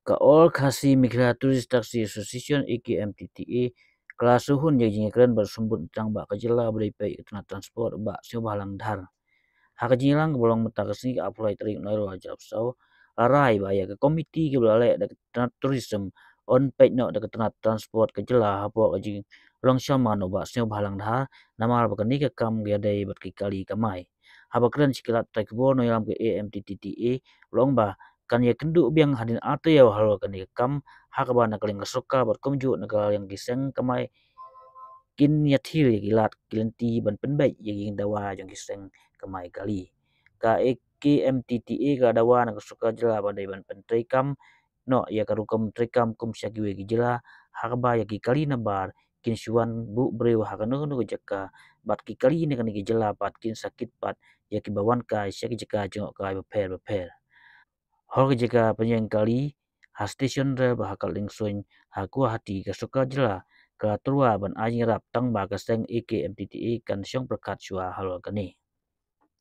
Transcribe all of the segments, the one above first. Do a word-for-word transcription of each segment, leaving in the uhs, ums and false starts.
Ka All Khasi Meghalaya Tourist Taxi Association, A K M T T A, ka la shu hun ïa ka jingïakren bad sngewbha tang ba ka jylla ba dei peit ka tnat transport ba sngewbha lang dhar. Ha ka jingïalang kaba long mynta ka sngi ka arphew lai tarik Naiwieng arhajar arphew saw, la rai ba ïa ka komiti kaba la leh da ka tnat tourism yn peit noh da ka tnat transport ka jylla hapoh ka jinglong sha mano ba sngewbha lang dhar, namar ba kane ka kam ka ïadei bad ki kali kamai. Haba kren sha ki lad pathai khubor nongïalam ka A M T T A, u la ong ba kan ïakynduh biang hadien ar taïew halor kane ka kam, ha kaba na ka liang ka sorkar bad kumjuh na ka liang ki seng kamai kin ïathir ïa ki lad ki lynti ban pynbeit ïa ki dawa jong ki seng kamai kali. Ka A K M T T A ka dawa na ka sorkar jylla ba dei ban pyntreikam noh ïa ka rukom treikam kum sha kiwei ki jylla, ha kaba ïa ki kali na bar kin shu wan buh briew ha kano kano ka jaka, bad ki kali na kane ka jylla pat kin sa kit pat ïa kiba wan kai sha ki jaka jngohkai bapher bapher. Hor ki jaka pynïeng kali ha station rel bad ha Khatlingsuin ha Guwahati, ka sorkar jylla ka la tyrwa ban ai jingïarap tang ba ka seng A K M T T A kan shong pyrkhat shuwa halor kane.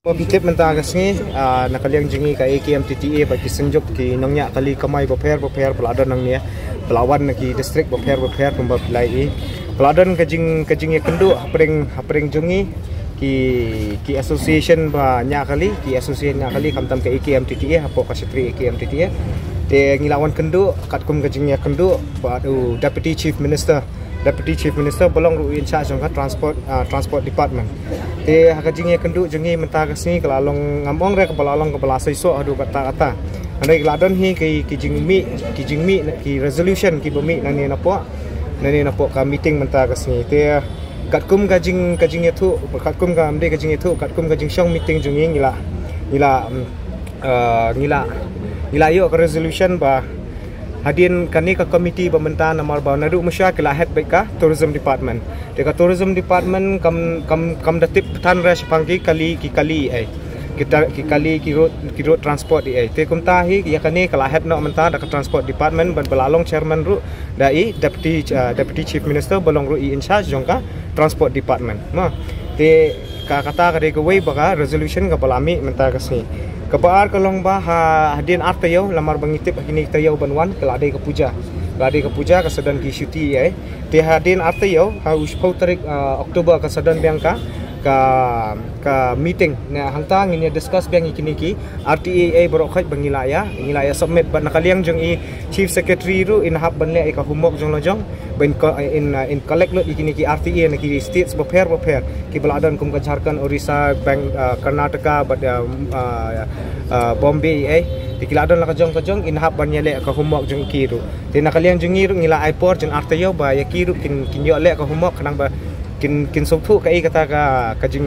Pynthut mynta ka sngi, ah, na ka liang jong ngi ka A K M T T A bad ki synjuk ki nongñiah kali kamai bapher bapher ba la don nangne, ba la wan na ki district bapher bapher kumba phi la ïohi. Ba la don ka jing, ka jingïakynduh hapdeng, hapdeng jong ngi ki, ki association ba ñiah kali, ki association ñiah kali, khamtam ka A K M T T A, hapoh ka shatri A K M T T A. Te ngi la wan kynduh katkum ka jingïakynduh bad u Deputy Chief Minister, Deputy Chief Minister ba long ruh u in charge jong ka transport, ah, transport department. Te ha ka jingïakynduh jong ngi mynta ka sngi ka la long, ngam ong re kaba la long kaba la seisoh haduh katta katta. Hynrei ka la don hi ki, ki jingmih, ki jingmih, ki resolution kiba mih nangne napoh, nangne napoh ka meeting mynta ka sngi. Te katkum ka jing, ka jingïathuh, katkum ka, ym dei ka jingïathuh, katkum ka jingshong meeting jong ngi, ngi la, ngi la, mm, ah, ngi la, ngi la ïoh ka resolution ba hadien kane ka komiti ba mynta, namar ba naduh mynshuwa ki la head beit ka tourism department. Te ka tourism department kam, kam, kam da tip than re shaphang ki kali, ki kali ei, kita, ki kali, ki road, ki road transport ei. Te kumta hi ïa kane ka la head noh mynta da ka transport department bad ba la long chairman ruh da i deputy, ah, deputy chief minister ba long ruh i in charge jong ka transport department. Ma, te ka, kata ka dei kawei ba ka resolution kaba la mih mynta ka sngi. Kaba ar ka long ba ha, hadien ar taïew, lamar ba ngi tip ha kine ki taïew ban wan ka la dei ka puja, ka la dei ka puja, ka sa don ki shuti ei. Te hadien ar taïew, ha u shiphew tarik, ah, October ka sa don biang ka, ka, ka meeting. Na hangta ngin ïa discuss biang ïa kine ki R T A ei baroh khoit ba ngi la ïa, ngi la ïa submit bad na ka liang jong i chief secretary ruh in hap ban leh ïa ka homework jong la jong ba in co-, in, uh, in collect lut ïa kine ki R T A na ki states bapher bapher kiba la don kum ka Jharkhand, Orissa, Bang-, uh, Karnataka bad, uh, uh, uh, Bombay ei. Te ki la don la ka jong ka jong, in hap ban ïa leh ka homework jong ki ruh. Te na ka liang jong ngi ruh ngi la ai por jan ar taïew ba ïa ki ruh kin, kin ïoh leh ka homework khnang ba kin, kin sngewthuh kaei kata ka, ka jing,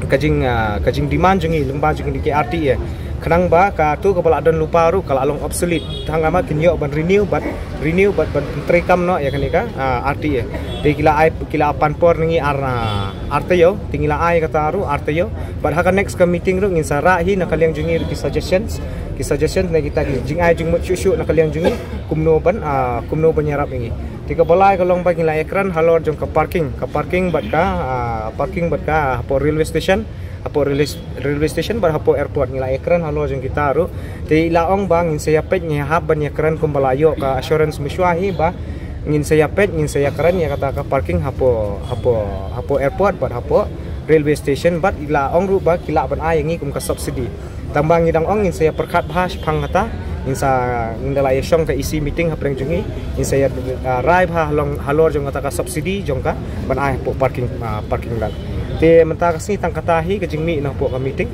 ka jing, ah, ka jing demand jong ngi lyngba jong kine ki R T A. Khnang ba kato kaba la don lypa ruh ka la long obsolete. Tang namar kin ïoh ban renew bad, renew bad ban treikam noh ïa kane ka, ah, R T A. Te ki la ai, ki la pan por na ngi ar, ah, ar taïew, te ngi la ai kata ruh ar taïew. Bad ha ka next ka meeting ruh ngin sa rah hi na ka liang jong ngi ruh ki suggestions, ki suggestions na kita ki jingai jingmut shuh shuh na ka liang jong ngi kumno ban, ah, kumno ban ïarap ïa ngi. Te kaba lai ka long ba ngi la ïakren halor jong ka parking, ka parking bad ka, ah, parking bad ka hapoh railway station, hapoh railway, railway station bad hapoh airport, ngi la ïakren halor jong kita ruh. Te i la ong ba ngin sa ïa peit, ngi hap ban ïakren kumba la ïoh ka assurance mynshuwa hi ba ngin sa ïa peit, ngin sa ïakren ïa kata ka parking hapoh, hapoh, hapoh airport bad hapoh railway station bad i la ong ruh ba ki lah ban ai ïa ngi kum ka subsidy. Tang ba ngi dang ong ngin sa ïa pyrkhat bha shaphang kata, ngin sa, ngin da la ïa shong ka E C meeting hapdeng jong ngi, ngin sa ïa, ah, rai bha halong, halor jong kata ka subsidy jong ka ban ai hapoh parking, ah, parking lot. Te mynta ka sngi tang kata hi ka jingmih na hapoh ka meeting.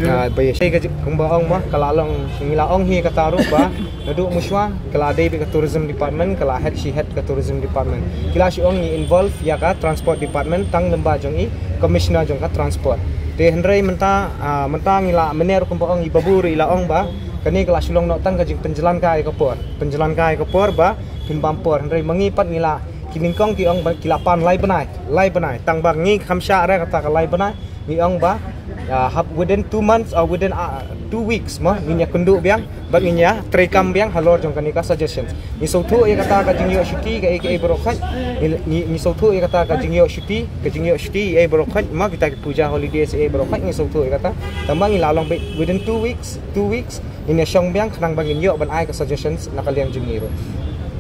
Ah, ba ïa shai ka jing, kumba ong ma, ka la long, ngi la ong hi kata ruh ba naduh mynshuwa ka la dei beit ka tourism department, ka la head, shi head ka tourism department. Ki la shu ong ngi involve ïa ka transport department tang lyngba jong i commissioner jong ka transport. Te hynrei mynta, ah, mynta ngi la, mynne ruh kumba ong i babu ruh i la ong ba kane ka la shu long noh tang ka jingpynjlan kai ka por, pynjlan kai ka por ba pynbam por. Hynrei ma ngi pat ngi la, ki nyngkong ki ong ba ki la pan lai bnai, lai bnai. Tang ba ngi kham shah re kata ka lai bnai. Ngi ong ba, ah, hap within two months or within, ah, two weeks mo, ngin ïa kynduh biang, bad ngin ïa treikam biang halor jong kane ka suggestions. Ngi sngewthuh ïa kata ka jingïoh shuti kaei kaei baroh khoit. Ngi, ngi, ngi sngewthuh ïa kata ka jingïoh shuti, ka jingïoh shuti ei baroh khoit, mo kita ki puja holidays ei baroh khoit, ngi sngewthuh ïa kata. Tangba ngi la long beit within two weeks, two weeks, ngin ïa shong biang khnang ba ngin ïoh ban ai ka suggestions na ka liang jong ngi ruh.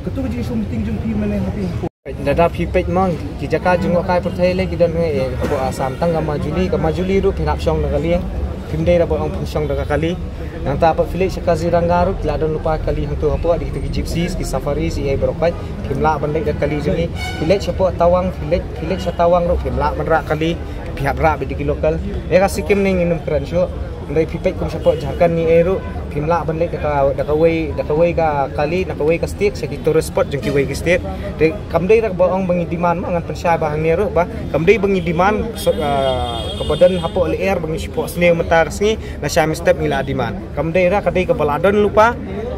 Kato ka jingshong meeting jong phi mynne ha phi? Lada phi peit mo, ki jaka jngohkai pyrthei lei ki don ngi, eh, hapoh Assam tang ka Majuli, ka Majuli ruh phin hap shong da ka lieng. Phim dei da ba ong phin shong da ka kali. Nangta pat phi leit sha Kaziranga ruh ki la don lypa kali hangto hapoh, da kita ki gypsies, ki safaris, ei baroh khoit. Phim lah ban leit da kali jong ngi. Phi leit shapoh Tawang, phi leit, phi leit sha Tawang ruh phim lah ban rah kali. Phi hap rah beit da ki local. Ïa ka Sikkim ne ngin ym kren shuh. Hynrei phi peit kum shapoh Jharkhand ne ei ruh, phim lah ban leit da ka, da kawei, da kawei ka kali, da kawei ka state sha ki tourist spot jong kiwei ki state. Te kam dei da ba ong ba ngi demand mo, ngan pynshai ba hangne ruh ba kam dei ba ngi demand so, ah, kaba don hapoh lyer ba ngi shu phohsniew mynta ka sngi, lashai mynstep ngi la demand. Kam dei, da ka dei kaba la don lypa,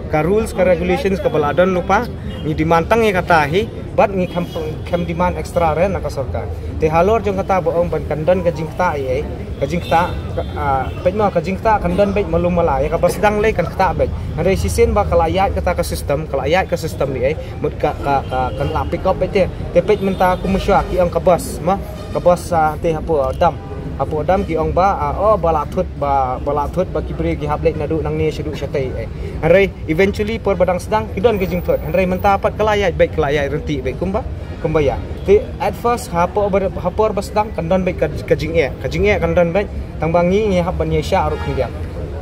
ka rules ka regulations kaba la don lypa. Ngi demand tang ïa kata hi, bad ngi khlem, khlem demand extra re na ka sorkar. Te halor jong kata ba ong ban kan don ka jingktah ei ei, ka jingktah, ka, ah, peit mo, ka jingktah kan don beit malu mala, ïa kaba sdang lei kan ktah beit. Hynrei shisien ba ka la ïaid kata ka system, ka la ïaid ka system ei ei, mut ka, ka, ka, kan la pick up beit te. Te peit mynta kum mynshuwa ki ong ka bus mo, ka bus, ah, te hapoh dam. Hapoh dam ki ong ba, ah, oh, ba la thut, ba, ba la thut ba ki briew ki hap leit naduh nangne shaduh shatei ei. Hynrei eventually por ba dang sdang ki don ka jingthut. Hynrei mynta pat ka la ïaid beit, ka la ïaid rynti beit kumba, kumba ïa. Te at first hapoh ba, ha por ba sdang kan don beit ka, ka jingeh, ka jingeh kan don beit. Tangba ngi, ngi hap ban ïaishah ruh khyndiat.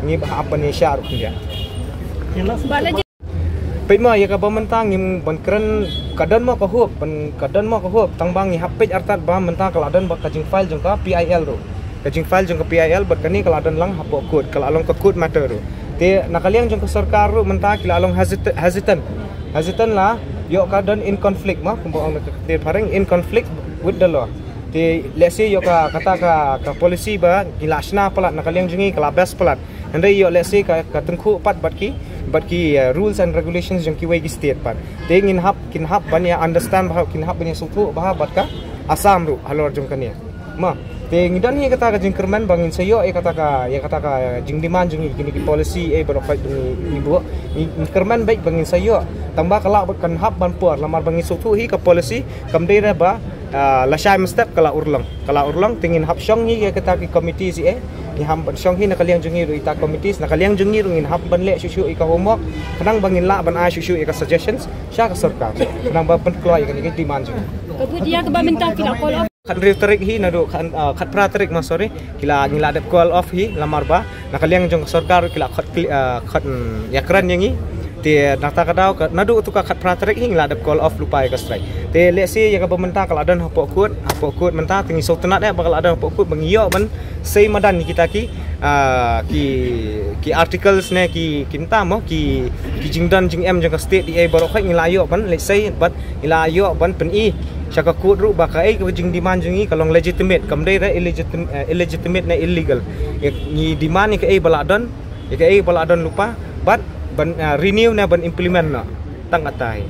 Ngi hap ban ïaishah ruh khyndiat. Peit mo, ïa kaba mynta ngim ban kren, ka don mo ka hok, ban, ka don mo ka hok, tangba ngi hap peit artat ba mynta ka la don ba ka jingfile jong ka P I L ruh. Ka jingfile jong ka P I L bad kane ka la don lang hapoh court, ka la long ka court matter ruh. Te na ka liang jong ka sorkar ruh mynta ki la long hesit-, hesitant. Hesitant la ïoh ka don in conflict mo, kumba ong ka ktien phareng, in conflict with the law. Te lehse ïoh ka, kata ka, ka policy ba ngi la shna palat, na ka liang jong ngi ka la best palat. Hynrei ïoh lehse ka, ka tyngkhuh pat bad ki, bad ki, eh, rules and regulations jong kiwei ki state pat. Te ngin hap, kin hap ban ïa understand bha, kin hap ban ïa sngewthuh bha bad ka Assam ruh halor jong kane. Mo, te ngi don hi kata ka jingkyrmen ba ngin sa ïoh ïa kata ka, ïa kata ka jingdemand jong ngi, kine ki policy ei baroh khoit ba ngi, ngi buh. Ngi, ngi kyrmen beit ba ngin sa ïoh. Tangba ka lah bad kan hap ban por, lamar ba ngi sngewthuh hi ka policy kam dei re ba, ah, lashai mynstep ka la urlong. Ka la urlong, te ngin hap shong hi ïa kita ki committees ei. Ngi hap ban shong hi na ka liang jong ngi ruh ita committees, na ka liang jong ngi ruh ngin hap ban leh shuh shuh ïa ka homework, khnang ba ngin lah ban ai shuh shuh ïa ka suggestions sha ka sorkar, khnang ba pynkloi ïa kane ka demand jong ngi. Ka bud ïa kaba mynta ki la call off. Khathynriew tarik hi naduh khat, ah, khatphra tarik mo, sorry. Ki la, ngi la dep call off hi lamar ba na ka liang jong ka sorkar ki la khot kli-, ah, khot, mm, ïakren ïa ngi. Te nangta ka daw ka, naduh tu ka khatphra tarik hi ngi la dep call off lypa ïa ka strike. Te lehse ïa kaba mynta ka la don hapoh court, hapoh court mynta te ngi sngewtynnat eh ba ka la don hapoh court ba ngi ïoh ban sei madan ïa kita ki, ah, ki, ki articles ne ki, ki mynta mo, ki, ki jingdon jingem jong ka state ei baroh khoit ngi la ïoh ban lehse bad ngi la ïoh ban pyni sha ka court ruh ba kaei ka jingdemand jong ngi ka long legitimate, kam dei re illegitim-, eh, illegitimate ne illegal. Ïa, ngi demand ïa kaei ba la don, ïa kaei ba la don lypa, bad ban, ah, renew ne ban implement noh. Tang katai.